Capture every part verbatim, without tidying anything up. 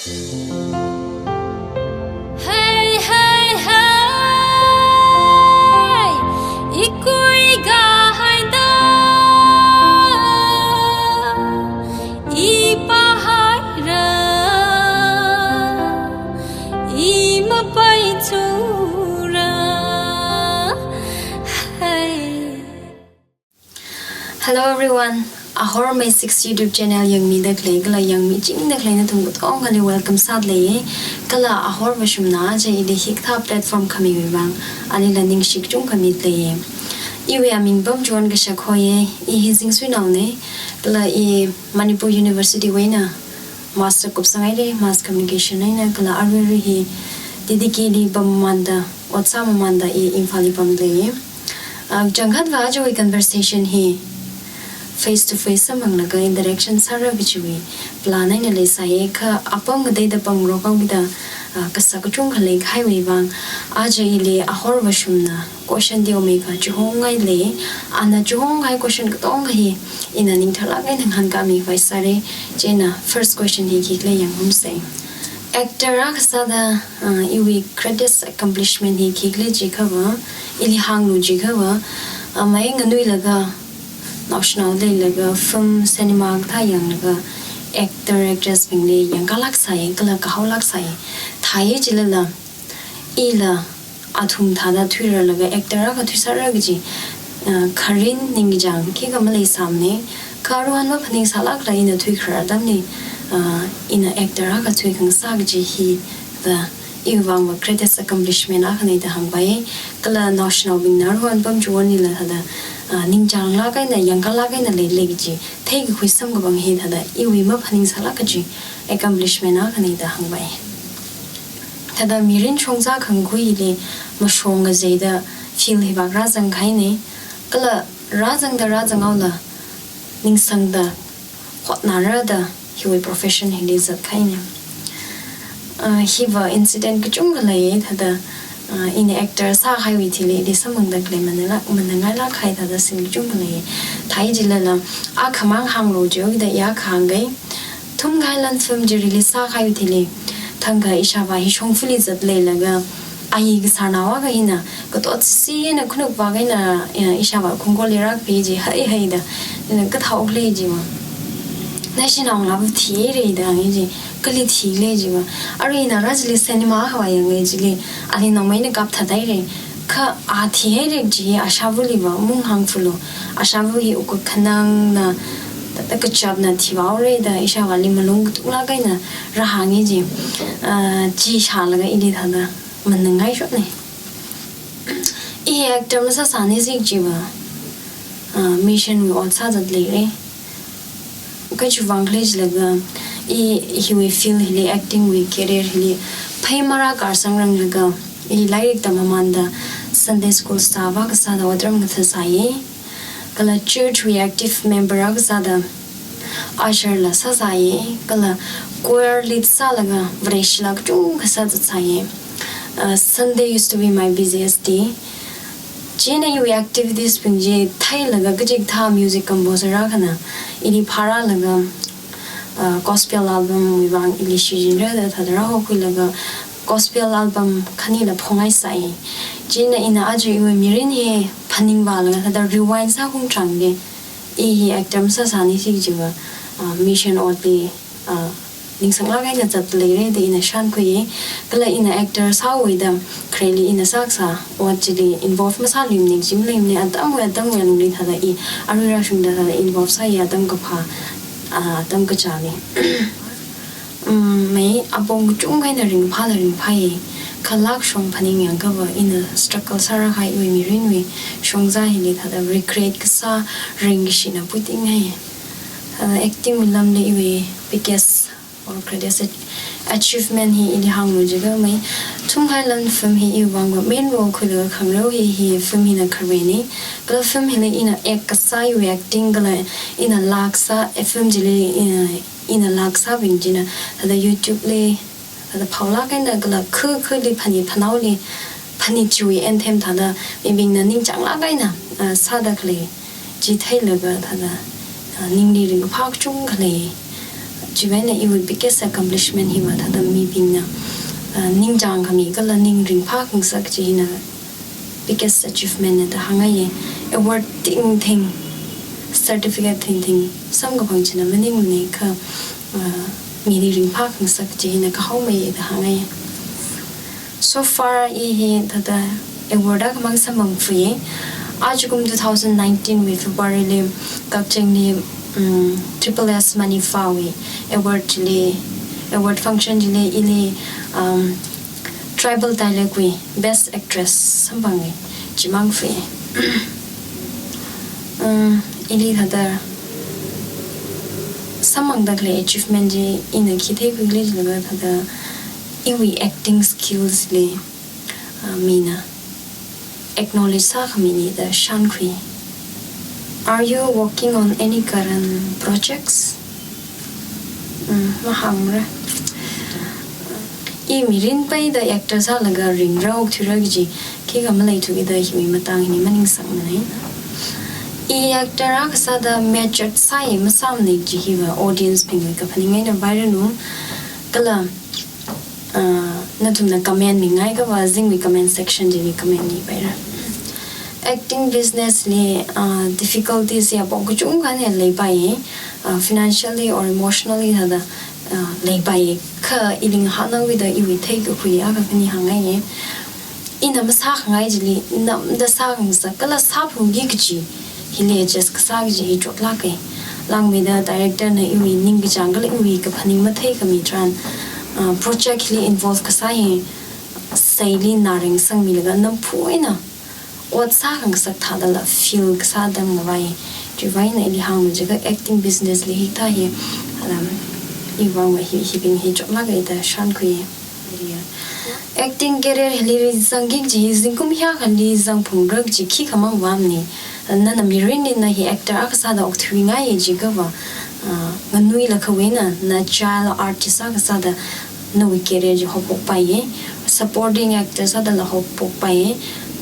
Hey, hey, hey, ikui ga haida, ipa haira, imapai chura, hey. Hello everyone, Ahor May six YouTube channel yangmida khalei kala yangmichingda khalei nathum katongali welcome sāda leiya. Kala Ahor Vashumna aja ili hikathā platform khamiwui vang alila ningshi kachungkha mida leiya. Iwui aming Pamchon kashak hoya, i hi Zingsuinaona, kala i Manipur University wui eina master kupsang haira, mass communication eina, kala aruirui hi T D K li pam mamanda, ot sā mamanda i Imphalli pamda leiya. Ah, kachangkhatva ajawui conversation hi face to face samphanglaga interaction sāra kajiwui plan eina leisāya, kha apam kateida pamngarok haokida, ah, kasak kachungkha leikahaiwui vang, aja ili Ahor Vashumna question teomeikha chihonngaiya. Ana chihonghai question katonga hi ina ningtharlāk eina ngahānkāmi khavai sāra. Chieina first question hi khikhala yangngarumsa. Actor akha sāda, ah, iwui greatest accomplishment hi khikhala jiakhava, ili hānglu jiakhava, ah, mai nganuilaga, naoshinao leilaga, film, cinema kathā yanglaga, actor, actress bingli yangkālāksāya, kala kahaolāksāya. Thāya jilala, ila athum thāda thuirarlaga actor akha thuisāra kaji, ah, kharing ningchāng khikha maleisāmana, kha aruihon maphaningsālākla ina thuikharar atamli, ah, ina actor akha thuikhangasā kaji hi thāda iwui vangva greatest accomplishment akhana da hāngpaiya. Kala naoshinaobingna aruihon Pamchonlila thāda, ah, ningchānglāk eina, yangkālāk eina leilei kaji theikakhui samkaphang hi thāda iwui maphaningsālāk kaji accomplishment akhana da hāngpaiya. Thāda mirin shongza khangkhuili mashong ngazeida field hi vak rāzangkahaina. Kala rāzangda rāzanghaola ningsangda hotnarada hiwui profession hili zatkahaina. Ah, hiva incident kachungkha leiya thāda, ah, ina actor sākahaiwui thili ili samphangda khalei manala, manangailāk kahai thāda scene kachungkha leiya. Thāya jilala, akhamang hānglu jihaokida i akha hāngkai. Thumkahai lan film chi release sākahaiwui thili, thangkha ishāvā hi shongfali zatleilaga, ayi kasarnao akha hina, katotsisi eina khanuk vak eina, eh, ishāvā khungkoli rākapi chi, hai hai da, ina kathāhaokhala jiva, nashi naongalāva thihaira da hānga ji, kali thikhala jiva. Arui ina rā chili cinema akhavā yanga chili, ali nongmeina kapthathaira. Kha a thihaira kaji hi ashāvaliva mung hāngfulu. Ashāva hi wukkhanangna, ta, ta kachapna thivāhaora da ishāvāli malung katuklāk eina rāhānga ji. Ah, chi shālaga ili thāda manangaishokna. I actor masāsānisi jiva, ah, mission wui ot sāzat leira. Kha chiwui vang khala jilaga, i hiwui field hili, acting wui career hili phei marākar sangranglakha, i lairik tam mamanda Sunday school staff akha sāda otram ngathasāya. Kala church wui active member akha sāda usher la sāsāya. Kala choir lead sālaga Vareshila kachungkha sāzatsāya. Uh, Sunday used to be my busiest day. Chieina iwui activities bing chi theilaga kachikathā music composer akhana ili phārālaga, ah, gospel album wui vang ili shichinrada thāda rāhokhuilaga gospel album khanila phongaisai. Chieina ina aja iwui mirin hi phaningvālaga thāda rewind sākhaung tharanli, i hi actor masāsānisi jiva, ah, mission otli, ah, ningsanglāk eina zatda leira da ina shānkhuiya. Kala ina actor sāhaoda, khareli ina sākasā ot chili involve masāluimana kaji maleimana, atamwui atamwui alungli thāda i arui rāshungda thāda involve sāya atam kaphā, ah, atam kachāli. Um, mai apong kachungkha eina ringphāla ringphāya. Kha lākshong phaningyangkhava ina struggle sārākahai iwui mirinwui shongza hili thāda regret kasā ringkashina putinghai. Thāda acting wui lamli iwui biggest or greatest ach-, achievement hi ili hānglu jiakha mai, Thumkahai lan film hi iwui vangva main role khuilaga khangareo hi, hi film hina kharena. Kala film hili ina act kasā iwui acting kala ina laa kasā, eh, film chili ina, ina laa kasābing china thāda YouTube li thāda phaolāk eina kala khu khuli phani phanaoli phani chiwui anthem thāda mibingna ningchānglāk eina, ah, sāda khalei chi theilaga thāda, ah, ningli ringkaphā kachungkha lei. Chiwui eina iwui biggest accomplishment hiva thāda mibingna, ah, ningchāng khami kala ning ringphā khangasak chi hina biggest achievement na da hāngngaiya. Award tingting, certificate tingting samkaphang china maningmana kha, ah, mili ringphā khangasak chi hina kahaomeiya da hāngngaiya. So far i hi thāda award akhamang samphangphuiya. Ajakum two thousand nineteen wui February li Kakchingli, um, Triple S Money Fa wui award li, award function li ili, um, tribal dialect wui best actress samphanga, chimang phuiya. Um, ili thāda samphangda khalei achievement chi ina khi theikhuili jilaga thāda iwui acting skills li, ah, mina acknowledge sākhamina da shānkhui. Are you working on any current projects? Mm, mahāngmara. I mirin paida actor sālaga ringra okthuira kaji khikha maleithuki da hiwui matang hili maningsangmana. I actor akha sāda matured sāya masāmana kaji hiva audience bingwui kaphaning eina vairanu. Kala, ah, nathumna comment mingai kava azingwui comment section chili comment mipaira. Acting business li, ah, difficulties ya pong kachungkha eina leipaiya, ah, financially or emotionally thāda, ah, leipaiya. Kha ili ngahānnaowui da iwui theikakhui akha khani hāngngaiya. Ina masākhangai chili namda sākhangasak kala sāphungki kaji hili adjust kasā kaji hi chotlāka. Langmeida director na iwui ningkachāng kala iwui kaphaning matheikhami tharan, ah, project hili involve kasā hi seili narangsangmilaga namphu eina ot sākhangasak thādala feel kasā atam ngavai. Chiwui eina ili hānglu jiakha acting business li hikathā hi, um, iwui vang hi, hibing hi chotlāka da shānkhui. Acting career hili rizangki kaji hi zingkum hiyākhali zangphungra kaji khikha mangavamana. Nana mirinli na hi actor akha sāda okthuingaiya jiakhava, ah, nganuilakhawui eina na child artist akha sāda nawui career chi haophokpaiya. Supporting actor sādala haophokpaiya.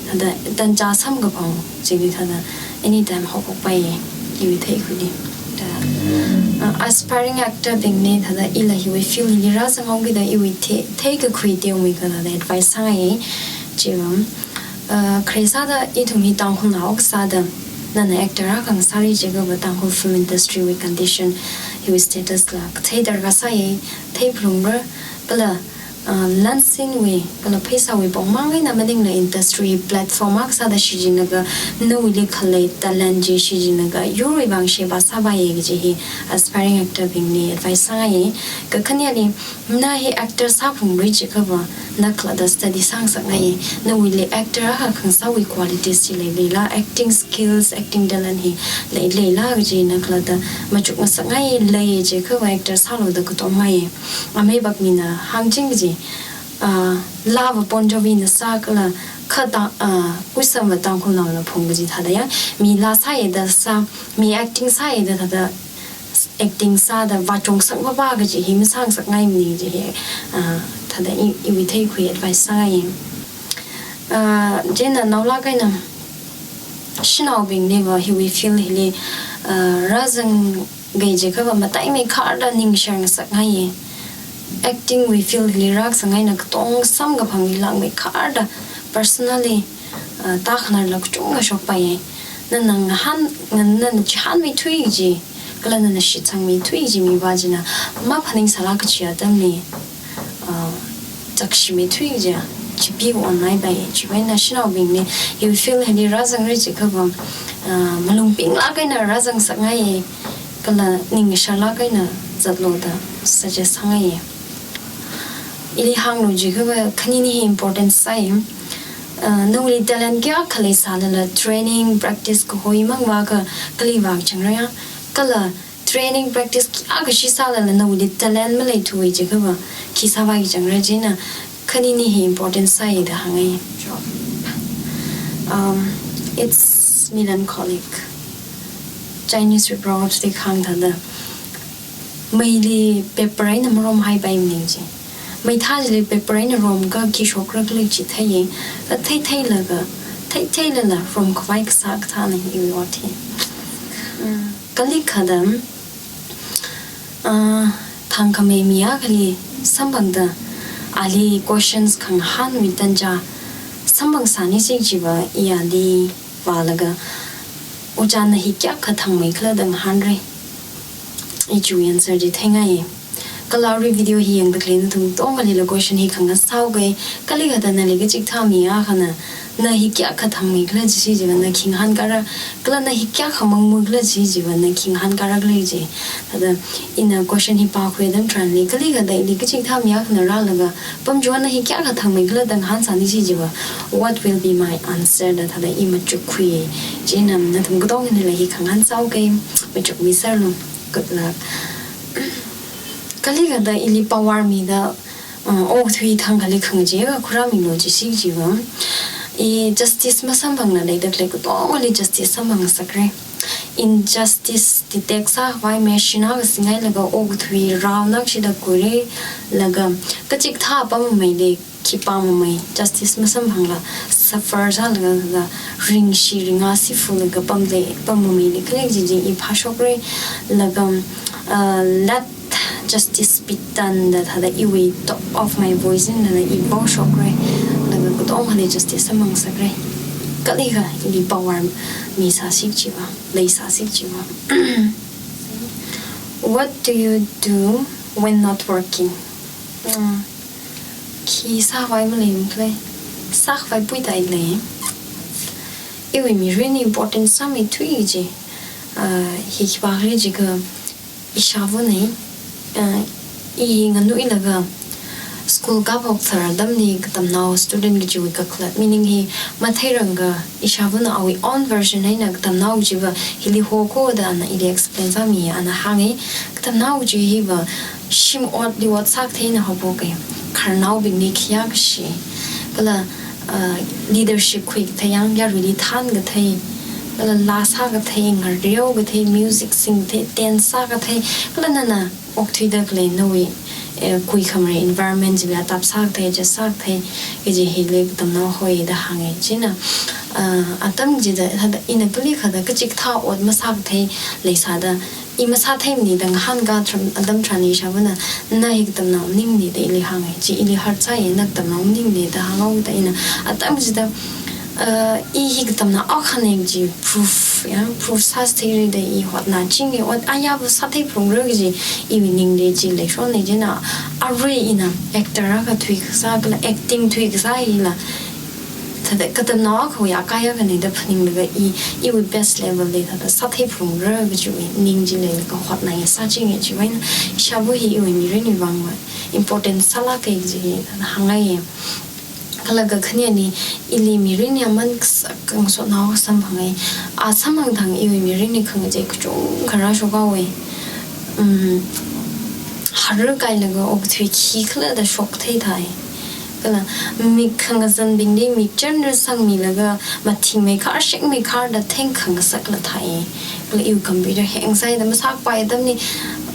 Thāda tancha samkaphang chili thāda anytime haophokpaiya, iwui theikhuili. Da, ah, aspiring actor bingli thāda ila hiwui field hili rāzanghaoki da iwui thei, theikakhui teomeikha thāda advice sāngaiya. Chiwui, ah, khare sāda ithum hi Tangkhulnao akha sāda nana actor akha ngasāra jiakhava Tangkhul film industry wui condition hiwui status la kathei darkar sāya, theiphalungra. Kala, ah, lansinwui kala pheisāwui pongmang eina maningla industry platform akha sāda shichinlaga nawuili khalei talent chi shichinlaga yurwui vang sheba sāpaiya kaji hi aspiring actor bingli advice sāngaiya. Kakhaneli, na hi actor sāphungra jiakhava na khalatta study sāngasakngaiya. Nawuili actor akha khangasāwui qualities chi leileila, acting skills, acting talent hi leileila kaji na khalatta machukngasakngaiya. Leiya jiakhava actor sālu da katomngaiya. Amei bak mina hāngching kaji, ah, laa va Bon Jovi na sā kala kha ta, ah, Kuisam va Tangkhulnaona phung kaji thāda ya. Mi laa sāya da sā, mi acting sāya da thāda acting sāda vāchungsang vāvā kaji hi masāngasakngaimana kaji hi, ah, thāda i, iwui theikhui advice sāngaiya. Ah, chieina naolāk eina shanaobingliva hiwui field hili, ah, rāzang gai jiakhava mataimei kharda ningshar ngasakngaiya. Acting wui field li rākazang eina katong samkaphangli langmei kharda personally, ah, tākhanarla kachungkha shokpaiya. Nana ngahān, ngan, nana chihānmeithui kaji, kala nana shitsangmeithui kaji mivā china maphaningsāla kachi atamli, ah, chakshimeithui kaji, chipi online pai, chiwui eina shanaobingli, hiwui field hili rāzangra jiakhava, ah, malung pinglāk eina rāzangsakngaiya, kala ningsharlāk eina zatlu da suggest sāngaiya. Ili hānglu jiakhava khanini hi important sāya. Ah, nawuili talent kayākha leisālala training, practice kahoi mangvākha kali vākachangra ya. Kala training, practice kayākha shisālala nawuili talent maleithuwa jiakhava khi sāvākachangra chieina khanini hi important sāya da hāngngai. Um, it's melancholic. Chinese wui proverbs li kahāng thāda, meili paper eina maromhaipaimana chi. Meithā chili paper eina romkha khi shokra khala chi theiya. Kha theitheilaga, theitheilaga romkhavai kasā kathāna iwui ot hi. Mm. Kali khada, ah, thangkhamei mi akhali samphangda, ali questions khangahānwui tanja samphangsānisi chiva i ali vālaga, ojāna hi kayākha thangmeikhala da ngahānra. I chiwui answer chi theingai. Kala arui video hi yangda khalei nathum katongalila question hi khangahān sāuka, kalikhada nali kachikathā mi akhana, na hi kayākha thangmeikhala jisi chiva na khi ngahānkāra, kala na hi kayākha mangmukhala jisi chiva na khi ngahānkāra khala ji. Thāda ina question hi pākhui atam tharanli, kalikhada ili kachikathā mi akhana rālaga, pamchon na hi kayākha thangmeikhala da ngahānsānisi chiva, what will be my answer da thāda i machukkhui. Chieina nathum katongalila hi khangahān sāuka, machukmiserlu. Good luck. Kalikhada ili power mida, uh, okathui thangkhali khangachee akha khuirāmilu jisi chiva, i justice masamphangla leida khalei katongali justice samphangsakra. Injustice detect sākhavai machine akha singailaga okathui rao nakshida kuirelaga, kachikathā apam mameili khipā mamei, justice masamphangla suffer sālaga, laga ringshi ringā sifulaga pamlei apam mameili khalei chi chi i phāshokra. Laga, uh, let justice be done da thāda iwui top of my voice eina thāda i vaoshokra. Laga katongali justice samphangsakra. Kalikha ili power misāsi chiva, leisāsi chiva. What do you do when not working? Hmm. Khi sākhavai maleimana khala, sākhavai puitālei. Iwui mirin important sāmeithui chi, ah, hi khipākhala jiakha, ishāvana, ah, i nganuilaga school kāphok tharan atamli katamnao student kajiwui kakhalat, meaning hi matheiranga, ishāvana awui own version eina katamnao chiva hili hoko da ana ili explain sāmi, ana hānga, katamnao chi hiva shim otli ot sākathei eina haophoka, khararnaobingli khayākashi, kala, ah, leadership khuikathei, yang yaruili thānkathei, kala laa sākathei, ngareokathei, music singkathei, dance sākathei, kala nana okthuida khalei nawui, eh, kuikhamare environment chili adapt sākathei, adjust sākathei, kaji hili katamnao hoi da hānga. Chieina, ah, atam chida, thāda ina kalikhada kachikathā ot masākathei leisāda, i masātheimana da ngahānkā tharan, atam tharanli ishāvana, na hi katamnao maningmana da ili hānga. Chi ili hurt sāya, na katamnao maningmana da hānghaoda ina atam chida, uh, i hi katamnao akhana kaji proof, ya, proof sāchitheira da i hotnāchinga, ot ayāva sātheiphungra kaji iwui ningli chi leishonna. Chieina arui ina actor akha thuikasā kala acting thuikasā hila, thāda katamnao akhawui akai akhana da phaninglaga i, iwui best level li thāda sātheiphungra kajiwui ning chi leilaga hotnāya, sāchinga. Chiwui eina ishāva hi iwui mirinwui vangva important sālāka kaji hi thāda hāngngaiya. Kala kakhaneli, ili mirinli aman kasak ngasotnao akha samphanga. A samphang thang iwui mirinli khangachei kachungkha rāshokhaowa. Um, harkailaga okathui khikhala da shokthei thai. Kala mik khangazanbingli mik chānra sangmilaga mathingmeikhar shingmeikhar da theng khangasakla thai. Kala iwui computer hang sāhaida masāpai atamli,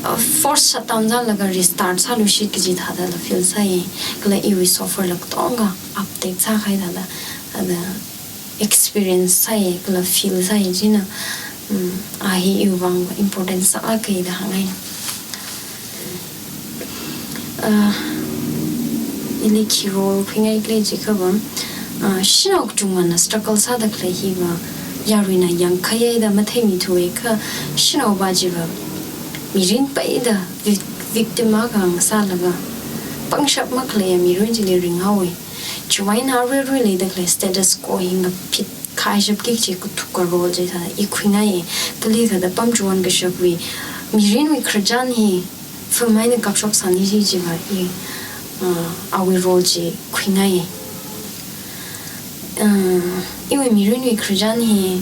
uh, force shutdown sālaga restart sāluishit kaji thādala feel sāi. Kala iwui software la katonga update sākahai thāda, thāda experience sāi, kala feel sāi china, um, a hi iwui vang important sālāka da hāngngai. Uh, ili khi role khuingai khala jiakha va, uh, shanao kachungana struggle sāda khalei hiva, yaruina yangkhayai da matheimithua kha, shanaova chiva mirin peida vic-, victim akha ngasālaga, pangshap makhaleiya mirin chili ringhaowa. Chiwui eina aruirui leida khalei status quo hi ngaphit khaishapki kaji kathuka role chi thāda i khuingai. Kali thāda pamchon kashakwui mirinwui khararchan hi film eina kapshoksānisi chiva i, uh, awui role chi khuingai. Uh, iwui mirinwui khararchan hi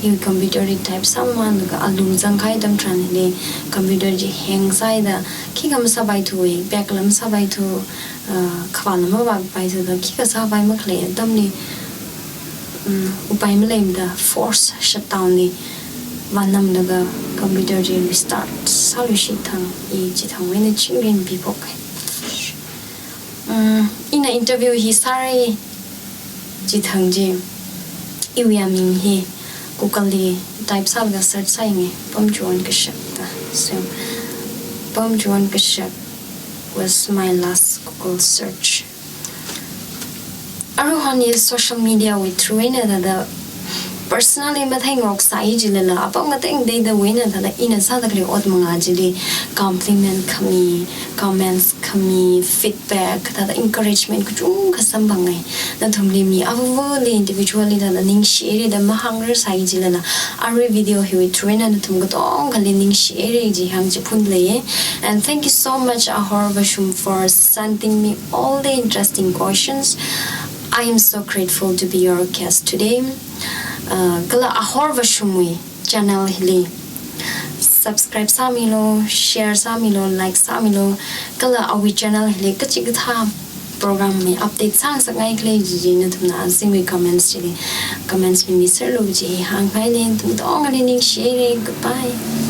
iwui computer li type sāmamānlaga alung zangkahai atam tharanli computer chi hang sāhaida khikha masāpaithu, back la masāpaithu, uh, khavāla mavāpaithu da khikha sāpai makhalei atamli, um, upai maleimada force shutdown li vānamlaga computer chi restart sāluishit thang i chithangwui eina chingri piphoka. Um, ina interview hi sāra chithang chi, iwui aming hi Google li type sālaga search sāyanga, pamchon kashak da. So, Pamchuan Kashak was my last Google search. Aruihon hi social media wui through eina thāda personally matheingarok sāi jilala, apam ngateng data wui eina thāda ina sāda khalei ot manga chili compliment khami, comments khami, feedback, thāda encouragement kachungkha samphangai. Nathumli mi avuvuli individually thāda ningshihaira da mahāngrasai jilala, arui video hiwui through eina nathum katongali ningshihaira chi hāngchiphun leiya. And thank you so much, Ahor Vashum, for sending me all the interesting questions. I am so grateful to be your guest today. Uh, kala Ahor Vashumwui channel hili subscribe sāmilu, share sāmilu, like sāmilu, kala awui channel hili kachikathā program wui update sāngasakngai khalei chi nathumna azingwui comments chili comments mi miserlu chi hāngngaile. Nathum katongali ningshihaira. Goodbye.